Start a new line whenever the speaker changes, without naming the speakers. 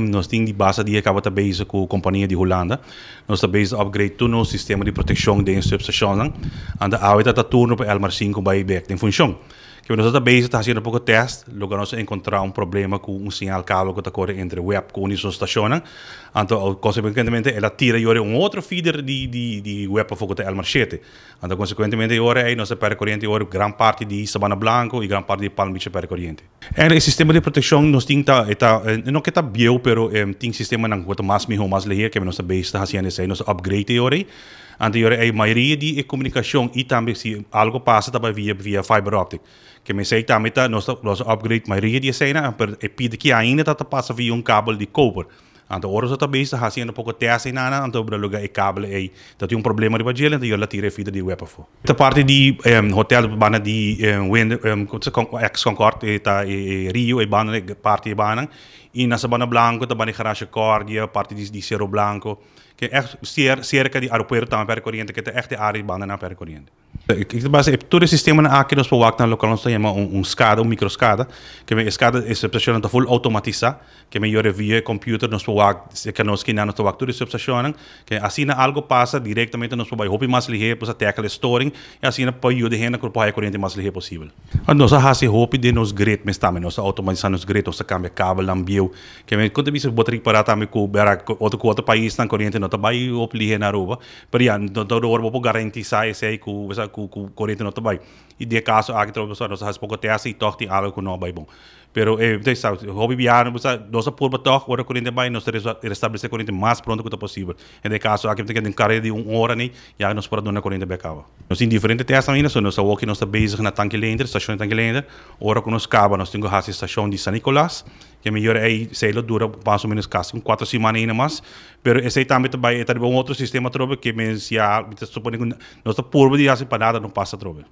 Nos tin di base di kaba ta bezig ku kompania di Hulanda. Nos ta bezig upgrade tur nos sistema di protekshon den substashonnan. Anto awe ta turno pa Elmar 5 bai bek den funshon. Ku nos ta bezig ta hasiendo poko test, loke nos a enkontrá un problema ku un señal kabel ku ta kore entre web ku un di stashonnan. Anto konsekuentemente el a tira yora un otro feeder di web afó ku ta Elmar 7. Anto konsekuentemente yora ei nos a pèrdè koriente yora gran parti di Sabana Blanco i gran parti di Palm Beach a pèrdè koriente. E sistema di protekshon nos tin ta ta no ke ta bieu, pero tin sistemanan ku ta mas mihó, mas lihé ku nos ta bezig ta hasiendo esei, nos a upgrade e ora ei. Anto yora ei mayoria di e komunikashon i tambe si algo pasa ta bai via fiber optic. Ke mesei tambe ta nos a upgrade mayoria di eseinan, pero e pida ki ainda ta pasa via un kabel di koper. Anto ora nos ta bezig ta hasiendo poko test einan, anto bra luga e kabel ei ta tin un problema riba djel, anto yora tira e feeder di web afó. Ta parti di hotel banda di Wind, ex Concord ta e Rio e banda parti e banan i na Sabana Blanco ta banda di Garage Cordia, parti di Cerro Blanco, ke echt serka di aeropuerto tambe pèrdè koriente, ke ta echt e área banda nan pèrdè koriente. Base tur e sistemanan aki nos por wak na loke nos ta yama un SCADA, un micro SCADA, ke e SCADA e substashonnan ta full automatisá, ke meyora via e computer nos por wak ke nos kinan nos ta wak tur e substashonnan, ke asina algo pasa direktamente nos por bai hopi mas lihé pa tackle e storing i asina por yuda hende ku por haya koriente mas lihé posibel. Nos a hasi hopi den nos grid mes tambe, nos a automatisá nos grid, nos a kambia kabelnan bieu, ke men kon ta bisa bo ta ripará tambe ku bera otro ku otro paisnan koriente no ta bai hopi lihé na Aruba. Pero ya, no ta ora bo por garantisa esei ku ku koriente no ta bai. I den e kaso aki trobe nos a hasi poko tèst i tòg tin algu ku no a bai bon. Pero e hopi biaha nos a purba tòg ora koriente bai nos ta restablesé koriente mas pronto ku ta posibel. En den e kaso aki mi ta kere den kareda di un ora nei ya nos por a duna koriente bèk awa. Nos tin diferente tèst ainda, so nos awor ki nos ta bezig na Tanki Leender, stashon di Tanki Leender. Ora ku nos kaba nos tin ku hasi stashon di San Nicolas. Ke miyor ei esei lo dura mas o menos kasi un kuater siman ainda mas. Pero esei tambe ta bai e ta riba un otro sistema atrobe ke men si ya mi ta supone ku nos ta purba di hasi pa nada no pasa atrobe.